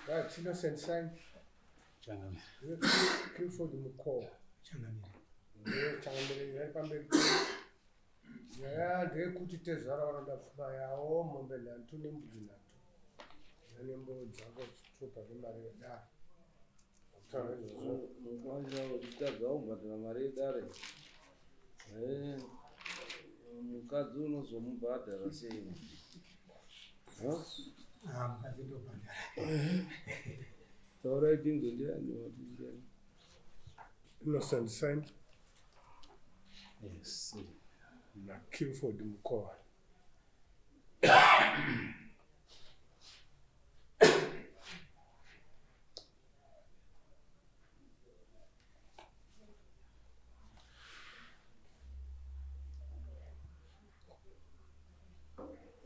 Right, Innocent Sign. Changamire. Clifford Mukowa. Changamire. Ndiye changamire yari pamberi. Nyaya ndeyekuti tezvara vanoda pfuma yavo mombe nhantu nembudzi nhantu. Nembudzi dzako chitupa nemari yedare. Kutaura izvozvo. Mukwanisa uchitadza kubhadhara mari yedare. Eh, mukadzi unozomubhadhara sei? Ah, mukadzi ndobhadhara. Taurai tinzwe ndiani wati ndiani? Innocent Sign Yes. na Clifford Mukowa.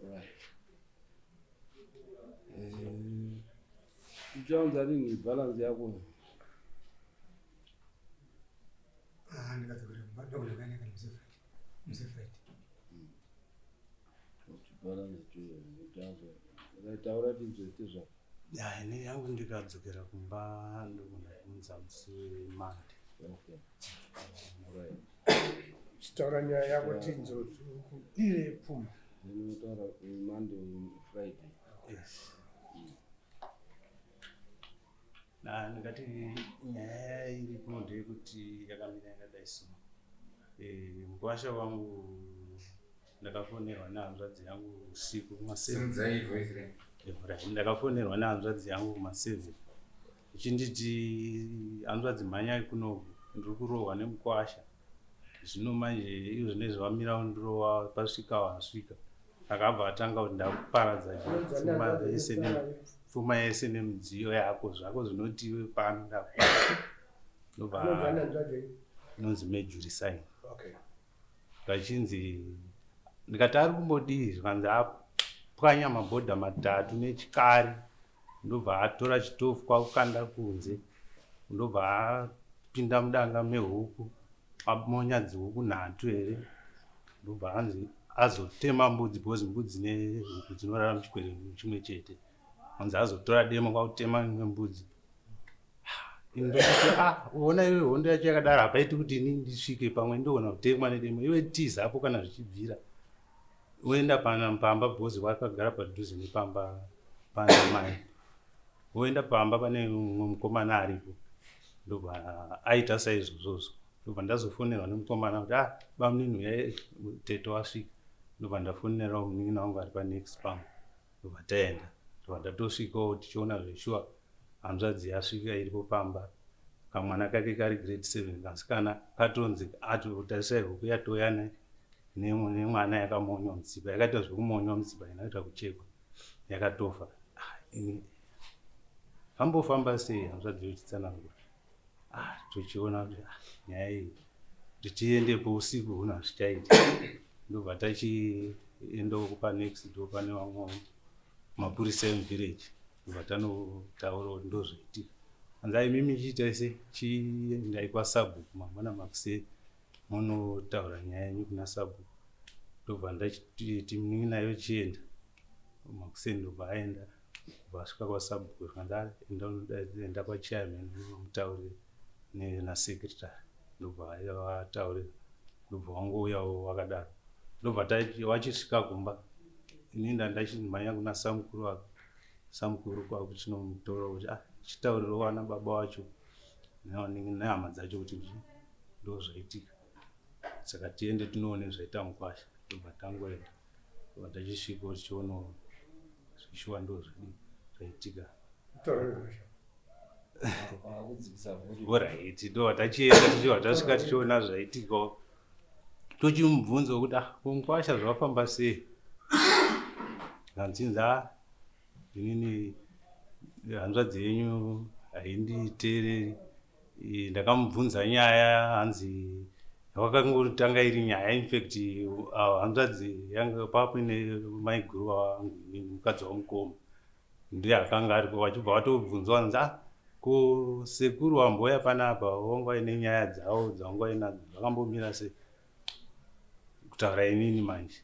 Right. Eh, uchaunza rini balance yako? Ah, ndikadzokera kumba ndogona kuenda kana musi Friday. Musi Friday. Kuti balance tuyo, uchazo. Taura tinzwe tizva. Ya, ini yangu ndikadzokera kumba ndogona kuunza musi weMonday. Okay. Right. Chitaura nyaya yako tinzwe kudire pfuma. Then utaura Monday, Friday. Yes. Na ndingati nyaya iripo ndeyekuti yakamira yakadai so. Eh, mukwasha wangu ndakafonerwa nehanzvadzi yangu usiku kuma7. Simudzai voice renyu. Right. Ndakafonerwa nehanzvadzi yangu kuma7 ichinditi hanzvadzi mhanyai kunoku ndiri kurohwa nemukwasha zvino manje izvo zvinezvi vamira kundirohwa pasvika wasvika akabva atanga kuti ndakuparadza pfuma yese pfuma yese nemidziyo yako zvako zvinotiwe pano ndakuparadza ndobva Anonzi hanzvadzi. inonzi Mejuri Sign Okay. vachinzi ndikati ari kumbodii zvikanzi apwanya mabhodha matatu nechikari ndobva atora chitofu kwakukanda kunze ndobva apinda mudanga mehuku amonya dzihuku nhatu here ndobva anzi azotema mbudzi because mbudzi nehuku dzinorara muchikwere chimwe chete anzi azotora demo kwakutema imwe mbudzi ndoti ah uona iwe hondo yacho yakadaro hapaiti kuti ini ndisvike pamwe ndoona kutemwa nedemo iwe tizapo kana zvichibvira woenda pana pamba because wakagara padhuze nepamba pana mai woenda pamba pane mumwe mukomana aripo ndobva aita saizvozvozvo ndobva ndazofonerwa nemukomana kuti ah bamunini uyai tete wasvika ndobva ndafonerawo munin'ina wangu ari panext pangu ndobva taenda ndobva ndatosvikawo tichiona zveshuwa hanzvadzi yasvika iripo pamba kamwana kake kari grade 7 kasikana katonzi atotarisai huku yatoya nemwana yakamonywa mutsipa yakaita zvekumonywa mutsipa inoita kuchekwa yakatofa. Ah, ini zvambofamba sei hanzvadzi yochitsanangura ah, tochiona kuti ah, nyaya iyi kuti tiendepo usiku huno hazvichaiti ndobva tachiendawo kupa next door pane vamwe mapurisa emuvillage ndobva tanotaura kuti ndozvaitika anzi ai mimi chiitai se chiendai kwasabhuku mangwana makuseni munotaura nyaya yenyu kuna sabhuku ndobva ndachiti munin'ina yochienda makuseni ndobva aenda ndobva asvika kwasabhuku zvikanzi "Ah, enda enda kwachairman unomutaurira nasecretary ndobva vataurira ndobva wangouyawo wakadaro ndobva wachisvika kumba ini ndandachimhanya kuna samukuru wake samukuru kwakuchinomutora kuti ah chitaurirawo vana baba wacho nehama dzacho kuti ndo zvaitika saka tiende tinoone zvaita mukwasha ndobva tangoenda ndobva tachisvika tichionawo zvishuwa ndo zvadii zvaitika Taura nezvazvo. Akudzikisa volume. Alright, ndobva tachienda tichibva tasvika tichiona zvaitikawo tochimubvunza kuti ah mukwasha zvafamba sei kanzinzi ah inini hanzvadzi yenyu hainditeereri Ndakamubvunza nyaya hanzi wakangotanga iri nyaya infact hanzvadzi yanga pakuine maiguru vangu inini mukadzi wamukoma ndiye akanga aripo vachibva vatobvunzwa hanzi ah ko sekuru wamboya panapa wanga vaine nyaya dzavo dzavanga vainadzo zvakambomira sei kutaura inini manje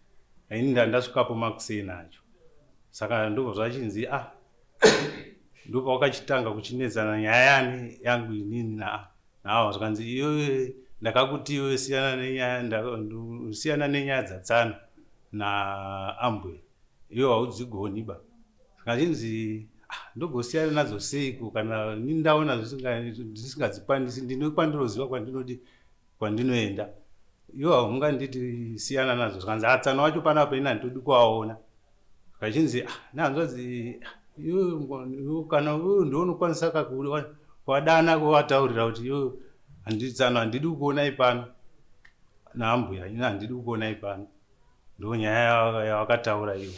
ini ndandasvikapo makuseni acho saka ndobva zvachinzi ah Ndopawakachitanga kuchinetsana nyaya yani yangu inini naavo zvikanzi iyoyo ndakakuti iyoyo siyana nenyaya siyana nenyaya dzatsano naambuya iwe haudzigoni ba zvikachinzi ah, ndogosiyana nadzo seiko kana ini ndaona ndisingadzikwanisi ndine kwandinoziva kwandinodi kwandinoenda iwe haunganditi siyana nadzo zvikanzi atsano wacho panapa ini handitodi kuaona zvikachinzi ah, nehanzvadzi iwe kana iwe ndounokwanisa kuvadana kuvataurira kuti iwe handitsano handidi kukuonai pano naambuya ini handidi kukuonai pano Ndonyaya yawakataura iyo.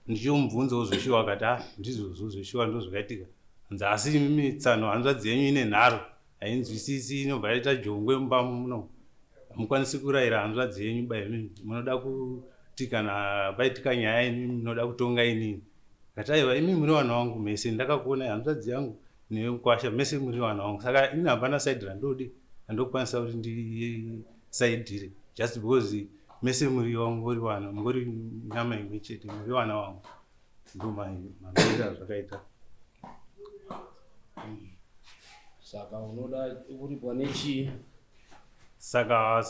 Ndichimubvunzawo zveshuwa akati ah ndizvozvo zveshuwa ndozvakaitika. Hanzi asi imimi tsano hanzvadzi yenyu ine nharo hainzwisisi inobva yaita jongwe mumba muno. Hamukwanisi kurayira hanzvadzi yenyu ba imimi munoda kuti kana paitika nyaya imimi munoda kutonga inini. Ndikati aiwa imimi muri vana vangu mese ndakakuonai hanzvadzi yangu newe mukwasha mese muri vana vangu saka ini hapana side randodi randokwanisa kuti ndisaidire just because mese muri wangu muri vana mungori nyama imwe chete muri vana vangu ndo mamiriro azvakaita. Saka unoda kuripwa nechii? Saka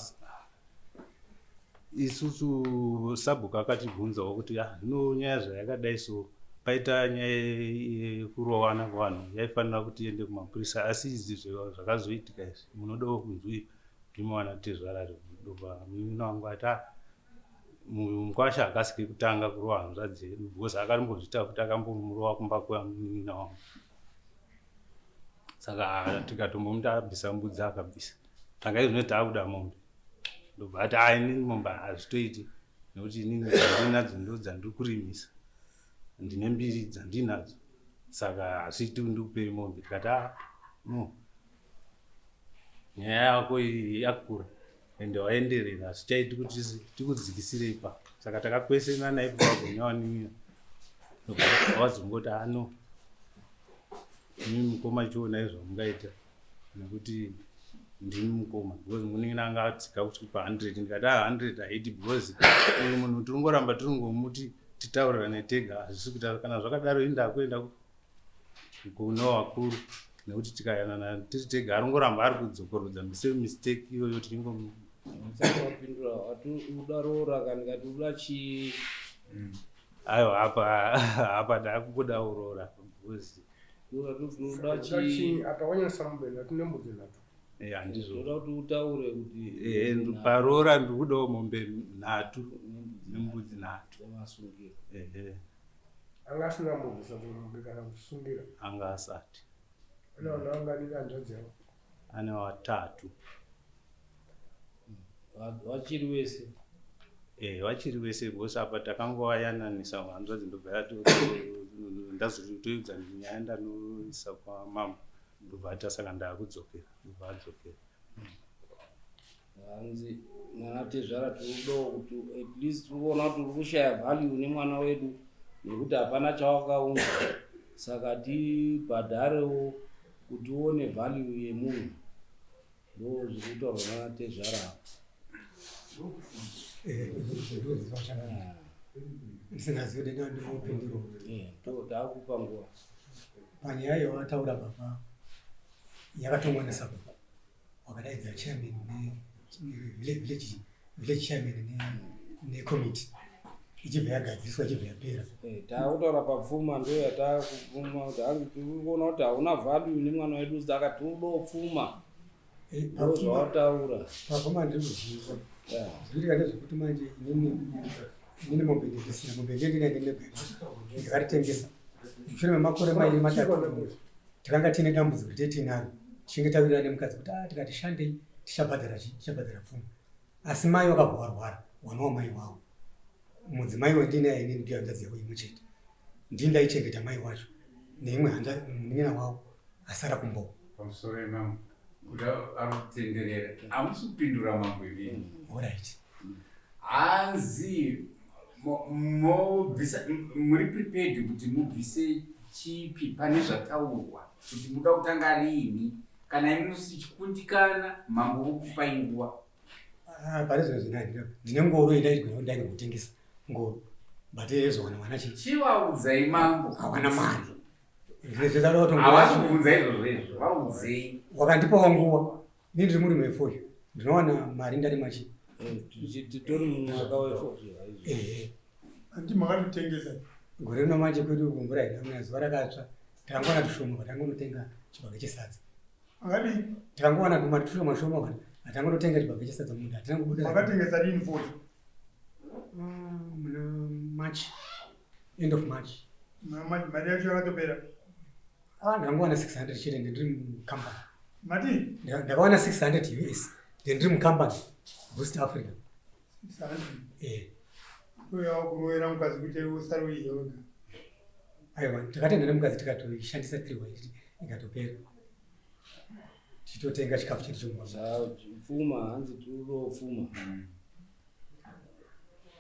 Isusu sabhuku akatibvunzawo kuti ah, zvino nyaya zvayakadai so paita nyaya yekurowana kuvanhu yaifanira kuti iende kumapurisa asi izvi zvakazoitika izvi munodawo kunzwii ndimowana tezvara ndobva munin'ina wangu ati ah, mukwasha hakasi kekutanga kurova hanzvadzi yedu because akarimbozviita kuti akambomurova kumba kwemunin'ina wangu saka ah, tikatombomuti abvisa mbudzi akabvisa saka izvino taakuda mombe ndobva ati a inini mombe hazvitoiti nekuti inini dzandinadzo ndo dzandiri kurimisa ndine mbiri dzandinadzo saka hazviiti kuti ndikupei mombe tikati a no nyaya yako iyi yakura ende waenderera hazvichaiti kuti tikudzikisire ipa saka takakwesena naipo vagonyawanimira wazongoti ano imi mukoma chionai zvamungaita nekuti ndimi mukoma because munin'ina anga atsika kusvika pa 100 ndikati a 100 haiti because uyu munhu tiringoramba tiringomuti titaurirane tega hazvisi kuita kana zvakadaro ini ndakuenda kune vakuru nekuti tikayanana tiri tega aringoramba ari kudzokorodza same mistake iyoyo tichingo wapindura wati uda roora kana ndikati uda chii aiwa apa apa ndakubuda uroora because Apa wanyasa mombe nhatu nembudzi nhatu. Eh, handizvo. Ndoda kuti utaure kuti eh, paroora ndiri kudawo mombe nhatu nembudzi nhatu. Dzemasungiro. Ehe. Anga asina kumbobvisa dzimwe mombe kana kusungira. Anga asati. Ane vanhu vangani hanzvadzi yavo? Ane vatatu. Vachiri wese? Eh, vachiri wese because apa takangovayananisa hanzvadzi ndobva yati ndazotoidza nyaya ndanoisa kwamambo ndobva ati saka ndakudzokera ndobva adzokera. Hanzi mwana tezvara tinodawo kuti at least tiri kuona kuti uri kushaya value nemwana wedu nekuti hapana chawakaunza saka tibhadharewo kuti uone value yemunhu. Ndo zviri kutaurwa nana tezvara apa. Ndisingazivi kuti ndinopindura. Eh, takupa nguva. Panyaya yawataura baba yakatongwa nesabhuku wakadaidza chairman ne village village chairman necommittee ichibva yagadziriswa ichibva yapera. Eh, taakutaura papfuma ndo yataakupfuma kuti hanzi tiri kuona kuti hauna value nemwana wedu saka tinodawo pfuma. Eh, Ndo zvawataura. Pafuma ndiri kuziva. Zvinoitika ndezvekuti manje inini inini mombe ndisina mombe ndiye ndine ndine ndikaritengesa mushure memakore mairi matatu takanga tiine dambudziko rite tiinaro tichinge tawirirana nemukadzi kuti ah, tikati shandei tichabhadhara chii tichabhadhara pfuma asi mai vakabva varwara wana wamai wavo mudzimai wendinaye inini ndiyo hanzvadzi yavo imwe chete ndini ndaichengeta mai wacho neimwe munin'ina wavo asara kumbowo pamusoro imambo kuti ari kutenderera hamusi kupindura mambo imini orit hanzi mobvisa muri prepared kuti mubvise chipi pane zvataurwa kuti muda kutanga riini kana imi musichikundikana mambo vokupai nguva ah, pane zvino zvina ndine ngoro indaigona ndaigona kutengesa ngoro but yezowana wana chii chivaudzai mambo hawana mari. Havasi kubvunza izvozvo izvo, vaudzei. Wakandipawo nguva, ini ndiri murimi wefodya, ndinowana mari ndarima chii? Eh, titori mumwaka wefodya. Ehe. Handi makatotengesa. Gore rino manje kwedu uku mvura haina kunaya, zuva rakatsva, takangowana tushoma patangonotenga chibage chesadza. Akadii? Takangowana tuma tushoma shoma kana atangonotenga chibage chesadza munda, hatina kubuda. Makatengesa rini fodya? Ah, muna March, end of March. Mari yacho yakatopera. Ah, ndakangowana 600 chete ndiri mucompany. Mati? Ndakawana 600 US ndiri mucompany Boost Africa. 600. Eh. Uya kuroera mukadzi kuti usare uiye wega. Aiwa, takatenda nemukadzi tikatoishandisa tiri waiti ikatopera. Tichitotenga chikafu chedu chomumba. Pfuma hanzi tirofuma.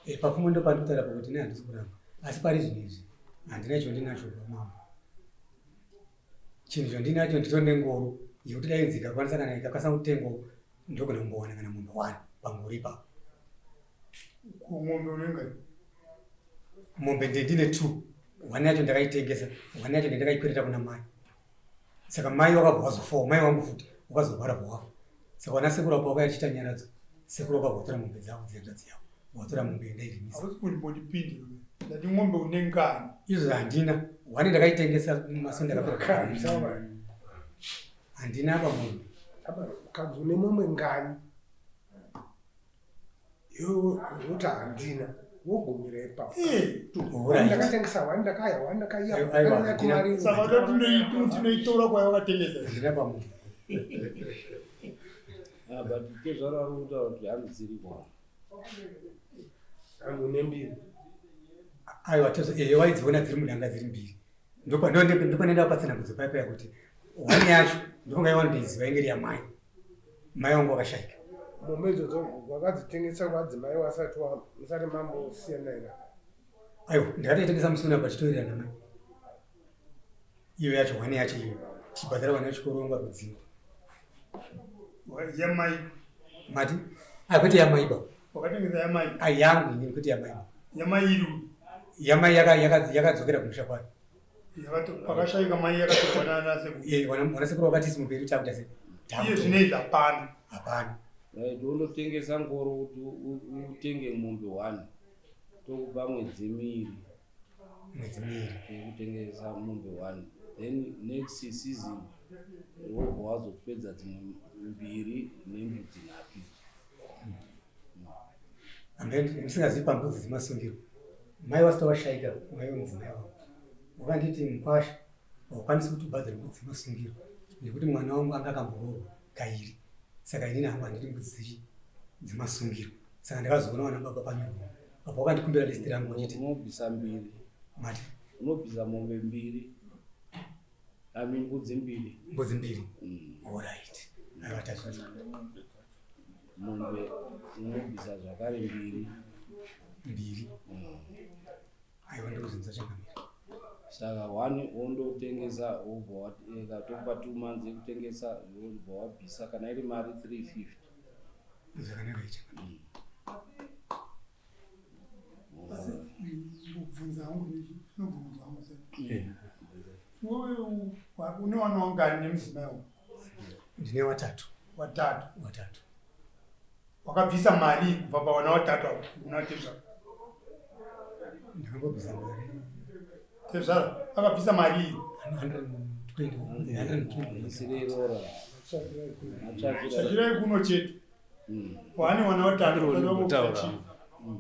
Eh, papfuma ndo pandikutaura pakuti ne handisi kuramba. Asi pari zvino izvi handina icho ndinacho pamambo. Chinhu chandinacho nditori nengoro yekuti dai dzikakwanisa kana ikakwanisa kutengwa ndogona kumbowana kana mombe one pangoro ipapo. Ko mombe unenge? Mombe ndine two. One yacho ndakaitengesa, one yacho ndakaikwereta kuna mai. Saka mai wakabva wazofawo, mai wangu futi wakazorwara bva wafa. Saka vana sekuru apo vakauya achiita nyaradzo, sekuru wakabva watora mombe dzavo dzehanzvadzi yavo, watora mombe yandairimisa. Hausi kundibondipindura. Ndati mombe une ngani? Izvo handina. One ndakaitengesa masonda akapera. Handina apa mombe. Apa ukadzi une mombe ngani? Iwe unoti handina. Wogumira ipapo. Alright. Ndakatengesa wani ndakaya wani ndakaiya. Aiwa, aiwa, handina. Saka tinoitora kwayo wakatengesa. Handina pamombe. Ah, but tezvara vari kutaura kuti hanzi dziriko. Hanzi une mbiri. Aiwa, tezvo ehe waidziona dziri mudanga dziri mbiri. Ndopanoenda patsanangudzo paya paya kuti one yacho ndofunga yaiwa ndoiziva inge iri yamai. Mai vangu vakashaika. Mombe idzodzo wakadzitengesa kwadzimai wasati musati mambosiyana here? Aiwa, ndakatoitengesa musi uno apa tichitowirirana mai. Iyo yacho one yacho iyo. Tichibhadhara vana vechikoro vangu vari kudzingwa. Yamai. Mati? Ah, kwete yamai ba. Wakatengesa yamai? Ah, yangu inini kwete yamai ba. Yamai iri? Yamai yakadzokera kumusha kwayo. Pakashaika mai yakatorwa nana sekuru. Eh, wana sekuru vakati isi muperi takuita sei? Iye zvinezvi hapana. Hapana. Right, unotengesa ngoro kuti utenge mombe 1. Tokupa mwedzi miiri. Mwedzi miiri. Yekutengesa mombe 1. Then next season wobva wazopedza dzimwe mbiri nembudzi nhatu. Ambe ndisingazivi pambudzi dzemasungiro. Mai vasati vashaika, mai vemudzimai wangu. Wakanditi mukwasha haukwanisi kuti ubhadhare mbudzi dzemasungiro nekuti mwana wangu anga akamboroorwa kairi. Saka inini hangu handidi mbudzi dzemasungiro. Saka ndakazoona vana baba panyorwa. Apo wakandikumbira list rangu vachiti unobvisa mbiri. Mati? Unobvisa mombe mbiri. I mean mbudzi mbiri. Mbudzi mbiri. All right. Aiwa tazvinzwa. Mombe unobvisa zvakare mbiri. Mbiri. Aiwa ndikuzinza changamira. Saka one wondotengesa wobva wateka tokupa 2 months yekutengesa wobva wabvisa kana iri mari 350. Zvakanaka ichi. Asi ndobvunza hangu ndinobvunza hangu sei. Wewe une wana wangani nemudzimai wako? Ndine watatu. Watatu. Watatu. Wakabvisa mari kubva pawana watatu apo kuna tezvara? Ndakambobvisa mari. Tezvara akabvisa mari iyi? 120. Isiri roora. Tsvakirai kuno chete. Waane wana watatu Ndinotaura.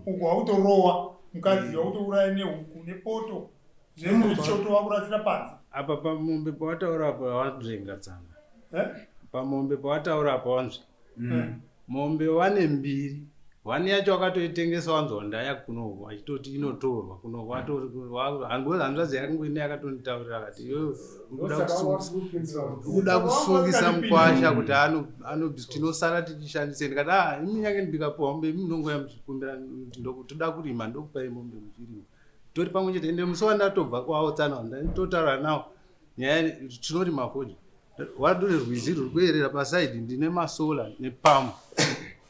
uku wautorowa mukadzi wautouraya nehuku nepoto zvese zvichoto wakurasira panze. Apa pamombe pawataura apa wanzvenga tsanga. Eh? Pamombe pawataura apa wanzvenga. Mombe wane mbiri. Wani yacho wakatoitengesa wanzwa ndaya kuno achitoti inotorwa kuno hanzvadzi yangu ine yakatonditaurira akati iwewe ukuda kusungisa mukwasha kuti tinosara tichishandise. Ndikati ah imi nyange ndikapuwa mombe imi munongoya muchikumbira toda kurima ndokupai mombe muchirima. Tori pamwe chete ende musi wandatobva kwavo tsana ndatotaura nawo nyaya tinorima fodya. Wadure rwizi ruri kuyerera pasaidi ndine masola nepamu.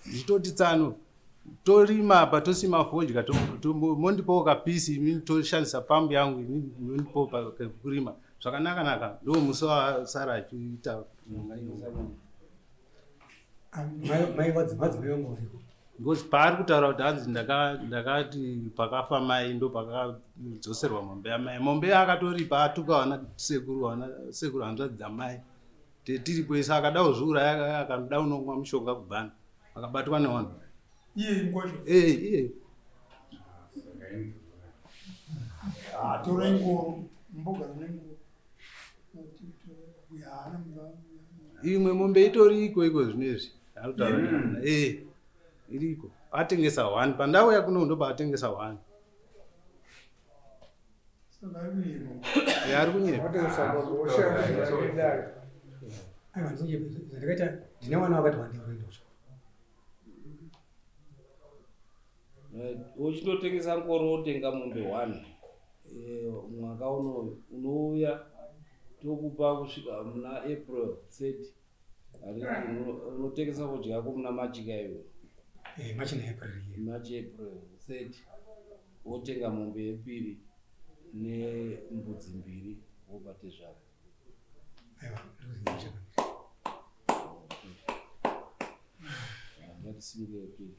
Ndichitoti tsano torima apa tosima fodya mondipawo kapisi imi toshandisa pambu yangu imi mondipawo kurima. Zvakanaka naka ndo musi wasara achiita Mai vadzimai vangu variko. Because paari kutaura kuti hanzi ndakati pakafa mai ndo pakadzoserwa mombe yamai. Mombe akatoripa atuka vana sekuru vana sekuru hanzvadzi dzamai. Tiri kwese akada kuzviuraya akanoda kunomwa mushonga kubhana akabatwa nevanhu. Iye mukosho. Eh iye. Ah, torai ngoro, mbogara nengoro. Imwe mombe itori iko iko zvinezvi. Arikutaura. Eh. Iriko. Atengesa one pandauya kuno ndopaatengesa one. Saka ari kunyepa. Eh, ari kunyepa. Watengesa mombe woshaya kuti mari yedare. Aiwa ndinonyepa zvandakaita ndine vana vakati wandei kuenda kuchikoro. Uchitotengesa ngoro wotenga mombe one eh, mwaka uno unouya tokupa kusvika muna April 30 unotengesa fodya yako muna March kaiwe eh, March na April March April 30 wotenga mombe yepiri nembudzi mbiri wobate zvako. Aiwa ndikuziva. Ngatisimukire piri.